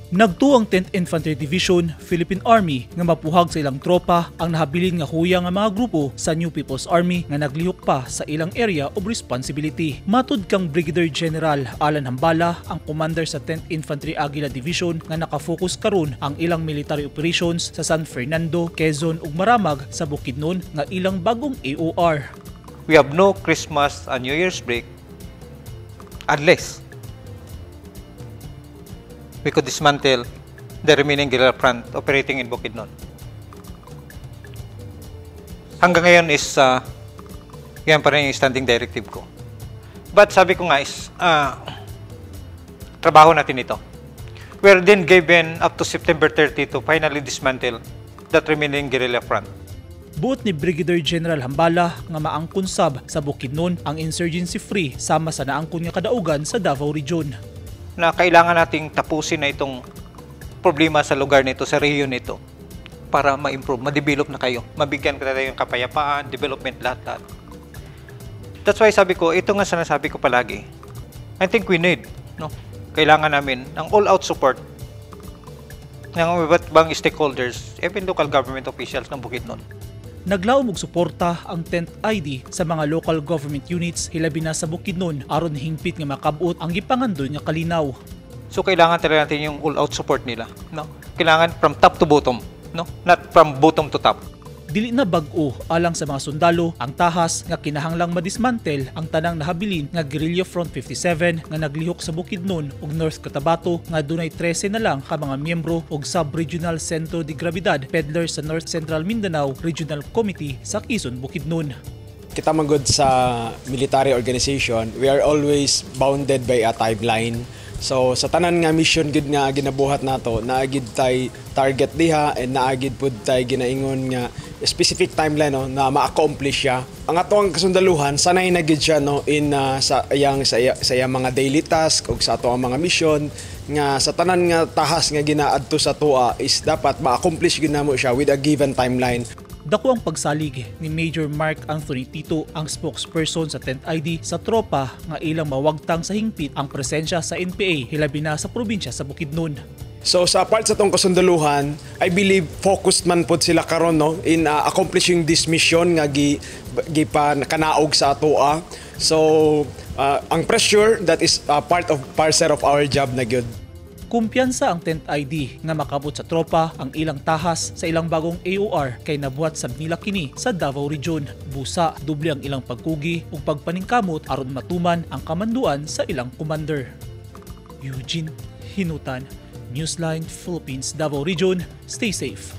Nagtuo ang 10th Infantry Division, Philippine Army, nga mapuhag sa ilang tropa ang nahabilin nga huya nga mga grupo sa New People's Army nga naglihok pa sa ilang area of responsibility. Matud kang Brigadier General Alan Hambala, ang commander sa 10th Infantry Aguila Division, nga nakafocus karon ang ilang military operations sa San Fernando, Quezon ug Maramag sa Bukidnon nga ilang bagong AOR. We have no Christmas and New Year's break unless we could dismantle the remaining guerrilla front operating in Bukidnon. Hanggang ngayon is yan pa rin yung standing directive ko. But sabi ko nga is trabaho natin ito. We are then given up to September 30 to finally dismantle that remaining guerrilla front. Buot ni Brigadier General Hambala nga maangkon sab sa Bukidnon ang insurgency free sama sa naangkon nga kadaugan sa Davao Region. Na kailangan nating tapusin na itong problema sa lugar nito, sa region nito, para ma-improve, ma-develop na kayo. Mabigyan ka tayo ng kapayapaan, development, lahat-lahat. That's why sabi ko, ito nga sinasabi ko palagi. I think we need, no? Kailangan namin ng all-out support ng iba't ibang stakeholders, even local government officials ng Bukidnon. Naglaom og suporta ang 10th ID sa mga local government units, hilabi na sa Bukidnon, aron hingpit nga makabot ang gipangandoy nga kalinaw. So kailangan talaga natin yung all-out support nila, no? Kailangan from top to bottom, no? Not from bottom to top. Dili na bag-o alang sa mga sundalo ang tahas nga kinahanglang madismantle ang tanang nahabilin nga Guerrilla Front 57 nga naglihok sa Bukidnon ug North Cotabato nga dunay 13 na lang ka mga miyembro og Sub-Regional Centro de Gravidad Peddlers sa North Central Mindanao Regional Committee sa Quezon, Bukidnon. Kita man gud sa military organization, we are always bounded by a timeline. So sa tanan nga mission gid nga ginabuhat nato, naa gid tay target diha and naa gid pud tay ginaingon nga specific timeline, no, na ma-accomplish siya. Ang ato ang kasundaluhan sanay na gid siya, no, in sa iyang sa iyang mga daily task ug sa ato ang mga mission nga sa tanan nga tahas nga ginaadto sa atoa is dapat ma-accomplish gid namo siya with a given timeline. Dako ang pagsalig ni Major Mark Anthony Tito, ang spokesperson sa 10th ID, sa tropa nga ilang mawagtang sa hingpit ang presensya sa NPA, hilabi na sa probinsya sa Bukidnon. So sa part sa atong kasundaluhan, I believe focused man pod sila karon, no, in accomplishing this mission nga gi gipa kanaog sa atoa. So ang pressure, that is part of parcel of our job na gyud. Kumpiyansa ang 10th ID nga makabot sa tropa ang ilang tahas sa ilang bagong AOR kay nabuhat sab nila kini sa Davao Region. Busa, doble ang ilang pagkugi ug pagpaningkamot aron matuman ang kamanduan sa ilang commander. Eugene Hinutan, Newsline Philippines, Davao Region. Stay safe.